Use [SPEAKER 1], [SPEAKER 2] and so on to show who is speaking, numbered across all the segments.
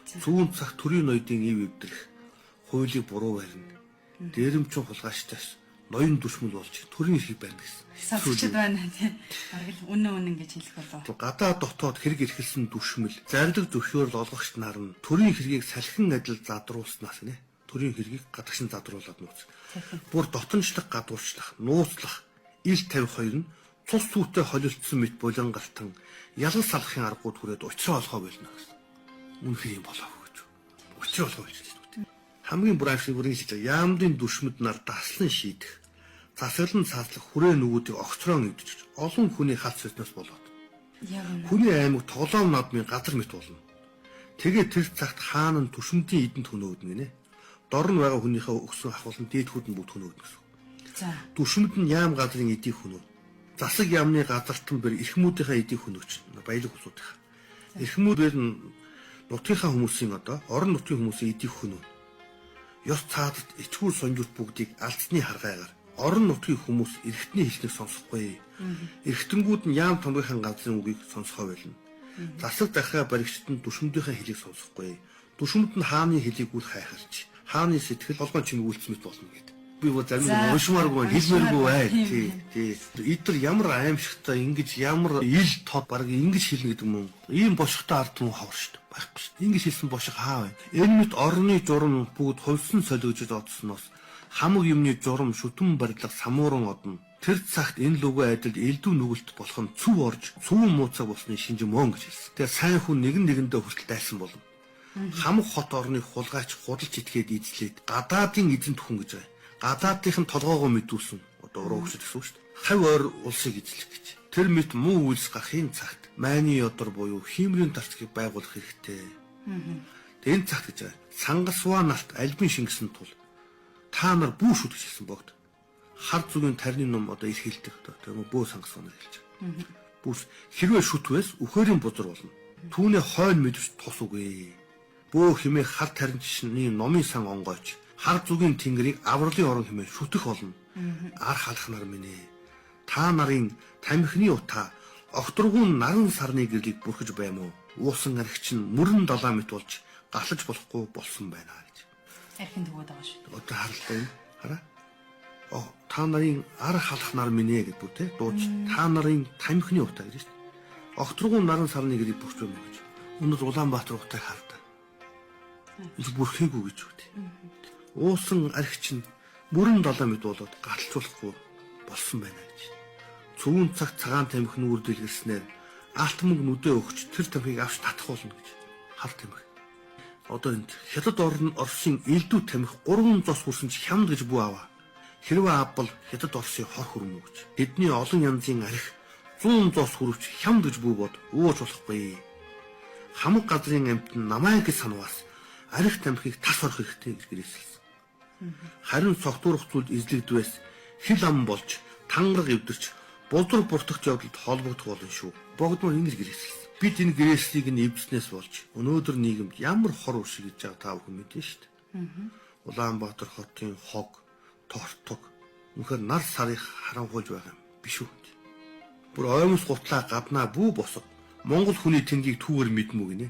[SPEAKER 1] Зүүн цаг төрийн ноёдын ив эвдрэх хуулийг буруу барина. Дээрэмчин хулгайчдаас ноён дүшмэл болж төрийн эрхийг барина гэсэн.
[SPEAKER 2] Сонсогчд байна тий. Бараг л үнэн үнэн гэж хэлэх болов.
[SPEAKER 1] Гадаа дотоод хэрэг эрхэлсэн дүшмэл, зарлиг зөвшөөрөл олгогч нар нь төрийн хэргийг салхин адил задруулснаас нэ. Төрийн хэргийг гадагшин задруулаад нууц. Бүр дотнчлох, гадуурчлах, нууцлах, ил тавих хоёр нь цус түүтэй холилдсон мэт булан галтан ялал салахын аргууд хүрээд учраа олгоо болно гэсэн. Үнэхээр юм болоо гэж. Учраа олгоо болж байна шүү дээ. Хамгийн бүр аимшиг бүрийн шийдэх яамдын дүшмэд нар даслан шийдэх. Засаглан цааслах хүрээ нүгүүдийг огцрон эвдэж олон хүний халт соёсноос болоод. Хүний аймаг тоглоом наадмын газар мэт болно. Тэгээд тэр цагт хаан нь түшмдийн эдэнд хөнөөгдөн гинэ. Дор нь байгаа хүнийхээ өгсөн ахвал нь дээд хүүд нь бүгд хөнөөгдөн гэсэн.
[SPEAKER 2] За.
[SPEAKER 1] Түшмэд нь яам газрын эдийг хөнөө. Засаг яамны газартан бэр эрхмүүдийнхээ эдийг хөнөөч. Баялаг улсуудынхаа. Эрхмүүд бэр нь нутгийнхаа хүмүүсийн одоо орон нутгийн хүмүүсийн эдийг хөнөө. Ёс цаадад ичгүүр сонжурт бүгдийг алдсны харгайгаар орон нутгийн хүмүүс эргэтний хэлнийг сонсохгүй. Эргэтэнгүүд нь яам томгийнхаа газрын үгийг сонсохоо байлна. Засаг дахиа баригчид нь дүшмдийнхээ хэлийг сонсохгүй. Дүшмэд нь хааны хэлийг үл хайхалж, хааны сэтгэл толгойн чимэг үлдсэн мэт болно гэдэг. Би бо зарим
[SPEAKER 2] За.
[SPEAKER 1] уншмааргүй байна, хэлмээргүй бай.
[SPEAKER 2] Тийм.
[SPEAKER 1] Тий, тий. Эдгээр ямар аимшигтай ингэж ямар ил тод баг ингэж хэлнэ гэдэг юм. Ийм бошигтой ард түмэн ховор шүү дээ. Байхгүй шүү дээ. Ингэж хэлсэн бошиг хаа вэ? Энэ мэт орны журам бүгд хувьсан солигдож одсноос хамаг юмны журам шүтэн барилга самууран одно. Тэр цагт энэ лүгөө адил элдв нүгэлт болох нь цөв орж цөвөн мууцаг болсны шинж мөн гэж хэлсэн. Тэгээ сайн хүн нэгэн нэгэндээ хүртэл дайсан болно. Хамаг хот орныг хулгайч худалч итгээд эзлээд гадаадын эзэн түхэн гэж байгаа. Гадаадынх нь толгоогоо мэдүүлсэн одоо уруу өгч гэсэн үг шүү дээ. Хав ойр улсыг эзлэх гэж. Тэр мэт муу үйлс гарахын цагт майны ёдор буюу хиймрийн тарцгийг байгуулах хэрэгтэй. Тэгээ энэ цагт гэж байгаа. Сангасваа нарт альбин шингэсэн тул та нар бүү шүт гэж хэлсэн богд. Хар зүгийн тарны ном одоо ир хэлдэг одоо тийм үү бөө сангасваа нар хэлж байгаа. Бүүс хэрвээ шүтвэс үхэрийн бузар болно. Түүний хойно мэдвч тус үгүй. Бөө химээ хар таримчны номын сан онгойч хар зүгийн тэнгэрийг авралын орон хэмээн шүтэх болно. Ар халах нар минь ээ. Та нарын тамхины утаа огторгуун наран сарны гэрлийг бүрхэж байм уу? Уусан архич нь мөрөн далаа мэт болж галаж болохгүй болсон байна гэж.
[SPEAKER 2] Архин төгөөд байгаа шүү.
[SPEAKER 1] Одоо харалтай юм. Хараа. О та нарын ар халах нар минь ээ гэдэг үү те дууч та нарын тамхины утаа гэж шүү дээ. Огторгуун наран сарны гэрлийг бүрхэж байна гэж. Өнөөдөр Улаанбаатар утааг хардаа. Энэ бүрхээгүй гэж үү те. Уусан архич нь мөрөн долоо мэд болоод галтцуулахгүй болсон байна гэж. Цөвөн цаг цагаан тамхи нүүр дэлгэрснээр алт мөнгө нүдэ өгч тэр тамхиг авч татах болно гэж. Хар тамхи. Одоо энд хятад орн Оросын элдв тамхи 3 зос хүрсэн ч хямд гэж бүү аваа. Хэрвээ авбал хятад Оросын хор хүрмүү гэж. Тэдний олон янзын арх 100 зос хүрвч хямд гэж бүү бод ууж болохгүй. Хамаг газрын амьтан намайг гэж санаваас арх тамхиг тас орох хэрэгтэй гэж гэрээсэлсэн. Харин согтуурах зүйлд эзлэгдвэс хил ам болж тангараг эвдэрч бузар буртагч явдалд холбогдох болно шүү. Богдмор ингэж гэрээсэлсэн. Бид энэ гэрээслийг нь эвдснээс болж өнөөдөр нийгэмд ямар хор уршиг гэж байгаа та бүхэн мэднэ шүү дээ. Улаанбаатар хотын хог, тортог үнэхээр нар сарыг харанхуйлж байгаа юм биш үү? Бүр оймос гутлаа гаднаа бүү босго. Монгол хүний тэнгийг түүгээр мэдмүү гинэ.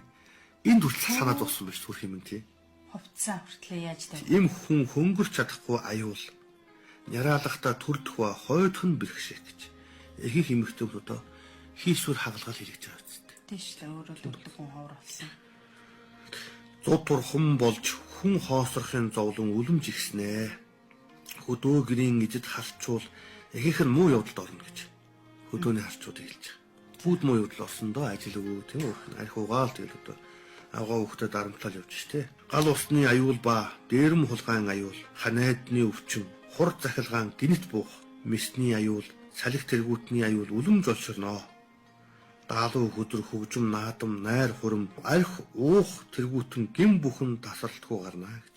[SPEAKER 1] Энд хүртэл санаа зовсон байж төрх юм тий.
[SPEAKER 2] Хувцас хүртлээ яаж тавь.
[SPEAKER 1] Им хүн хөнгөрч чадахгүй аюул. Няраалахта төрдөх ба хойдох нь бэрхшээх гэж. Ихэнх эмэгтэйчүүд одоо хийсвэр хагалгаал хийлгэж байгаа үсттэй.
[SPEAKER 2] Тийм шүү дээ. Өөрөө л өглөг хүн ховор болсон.
[SPEAKER 1] Зуд турхан болж хүн хоосрохын зовлон үлэмж ихснэ. Хөдөө гэрийн эзэд харчуул ихэнх нь муу явдалд орно гэж. Хөдөөний харчуудыг хэлж байгаа. Бүгд муу явдал орсон доо ажил өгөө тийм үү? Арх угаал тэгэл одоо авгаа хүүхдэд дарамтлал явж штэ. Гал усны аюул ба дээрэм хулгайн аюул, ханаадны өвчин, хур захилгаан гинэт буух, мэсний аюул, салхи тэргүүтний аюул үлэмж олширноо. Даалуу хөдөр хөгжим наадам найр хурим арх уух тэргүүтэн гин бүхэн тасралтгүй гарна гэж.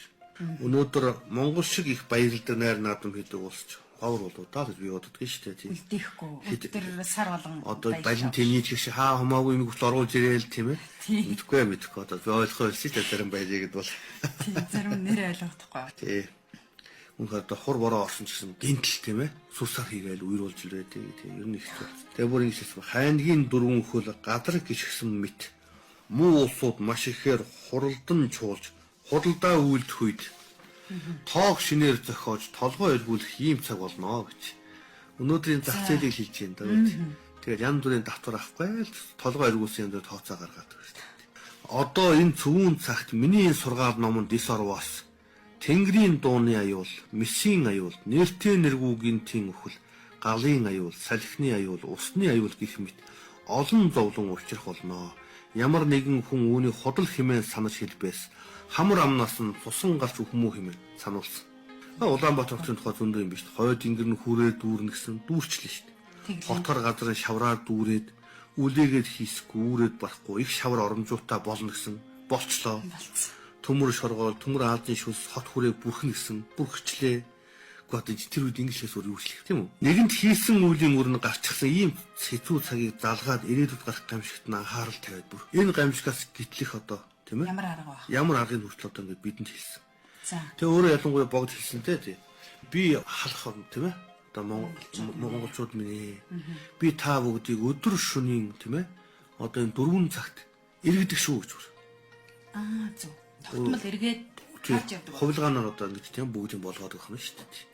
[SPEAKER 1] Өнөөдөр Монгол шиг их баярлдаг найр наадам хийдэг улс ч ховор болоо даа гэж би боддог шүү дээ. Тийм.
[SPEAKER 2] Үлдээхгүй. Өдөр сар болгон
[SPEAKER 1] Одоо
[SPEAKER 2] баярлж
[SPEAKER 1] Валентины ч шиг хаа хамаагүй юм хүртэл оруулж ирээл тийм ээ.
[SPEAKER 2] Тийм.
[SPEAKER 1] Мэдхгүй одоо би ойлгох байсан шүү дээ зарим баярыг гэд бол.
[SPEAKER 2] Тийм, зарим нэр ойлгохдохгүй.
[SPEAKER 1] Тий. Үнэхээр одоо хур бороо орсон ч гэсэн гинтл тийм ээ. Сүрсар хийгээл уйруулж ирээ тий. Тий. Ер нь их зүйл. Тэгээ бүр ингэж хэлсэн. Хайнгийн дөрвөн хөл газар гიშгсэн мэт. Муу улсууд маш ихээр хуралдан чуулж худалдаа үйлдэх үед тоог шинээр зохиож толгой эргүүлэх ийм цаг болно гэж. Өнөөдрийн зах зээлийг хэлж байна даа. Тэгээд янз бүрийн давтар авахгүй л толгой эргүүлсэн янз бүр тооцоо гаргаад байна шүү дээ. Одоо энэ цөвүүн цагт миний энэ сургаал номонд ис орвоос Тэнгэрийн дууны аюул, месийн аюул, нэртэй нэргүй гинтийн үхэл, галын аюул, салхины аюул, усны аюул гэх мэт олон зовлон учрах болно. Ямар нэгэн хүн үүнийг худал хэмээн санаж хэлбээс хамар амнаас нь цусан гарч үхмүү хэмээн сануулсан. Улаанбаатар хотын тухай зөндөө юм биш. Хойд ингэр нь хүрээр дүүрнэ гэсэн дүүрчлээ шүү дээ. Хотор газар нь шавраар дүүрээд үлээгээд хийсгүй үүрээд барахгүй их шавар оромжуутай болно гэсэн болчлоо. Төмөр шоргоол, төмөр Азийн шүлс хот хүрээг бүрхэн гэсэн бүрхчлээ. Гэхдээ одоо тэр үед инглишээс өөр юу хэлэх тийм үү? Нэгэнт хийсэн үйлийн үр нь гарчихсан ийм хэцүү цагийг залгаад ирээдүйд гарах гамшигт нь анхаарал тавиад бүр. Энэ гамшигаас гитлэх одоо тийм ээ?
[SPEAKER 2] Ямар арга вэ?
[SPEAKER 1] Ямар аргыг хүртэл одоо ингээд бидэнд хэлсэн.
[SPEAKER 2] За.
[SPEAKER 1] Тэгээ өөрөө ялангуяа богд хэлсэн те тий. Би халах тийм ээ? Одоо монголчууд минь ээ. Би та бүгдийг өдөр шөнийн тийм ээ? Одоо энэ 4 цагт иргэдэг шүү гэж бүр.
[SPEAKER 2] Аа зөв. Тогтмол эргээд харж явдаг.
[SPEAKER 1] Хувилгаанаар одоо ингэж тийм бүгдийг болгоод өгөх юм шүү дээ.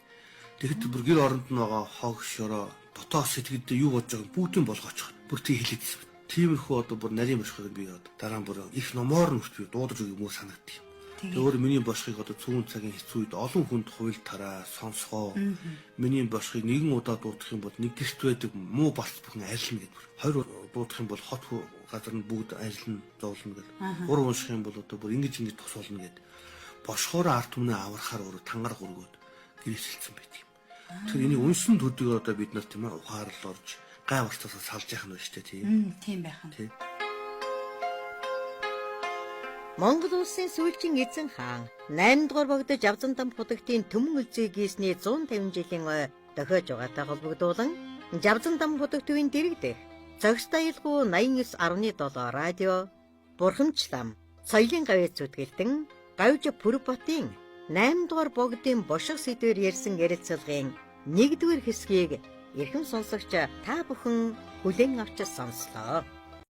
[SPEAKER 1] Тэгэхэд бүр гэр оронд нь байгаа хог шороо дотоо сэтгэлдээ юу бодож байгааг бүгдийг болгоочих. Бүр тий хэлээдсэн. Тиймэрхүү одоо бүр нарийн бошгыг би одоо дараа нь бүр их номоор нь хүртэл би дуудаж өгөх юм уу санагдчих. Тэгээ өөр миний бошгыг одоо цөөн цагийн хэцүү үед олон хүнд хувил тараа сонсгоо. Миний бошгыг нэгэн удаа дуудах юм бол нэг гэрт байдаг муу балц бүхэн арилна гэдэг. Хоёр дуудах юм бол хот газар нь бүгд арилна, зовлоно гэдэг. Гурав унших юм бол одоо бүр ингэж ингэж тусуулна гэдэг. Бошгоороо ард түмнээ аврахаар өөрөө тангаар гөргөөд гэрээсэлсэн байдаг юм. Тэгэхээр энийг унсан төдийгөр одоо бид нар тийм ээ ухаарл орж гай барцаасаа салж яах нь байна шүү дээ тийм.
[SPEAKER 2] Тийм байх нь.
[SPEAKER 1] Тийм.
[SPEAKER 3] Монгол улсын сүүлчийн эзэн хаан 8 дугаар богдож Жавзан худагтын төмөн үлзий гисний 150 жилийн ой дохиож байгаатай холбогдуулан Жавзан худаг төвийн дэрэгдэх зохистой аялгау 89.7 радио Бурхамчлам соёлын гавьяа зүтгэлтэн Гавж Пүрбатын 8 дугаар богдын бошиг сэдвээр ярьсан ярилцлагын 1-р хэсгийг эрхэм сонсогч та бүхэн хүлээн авч сонслоо.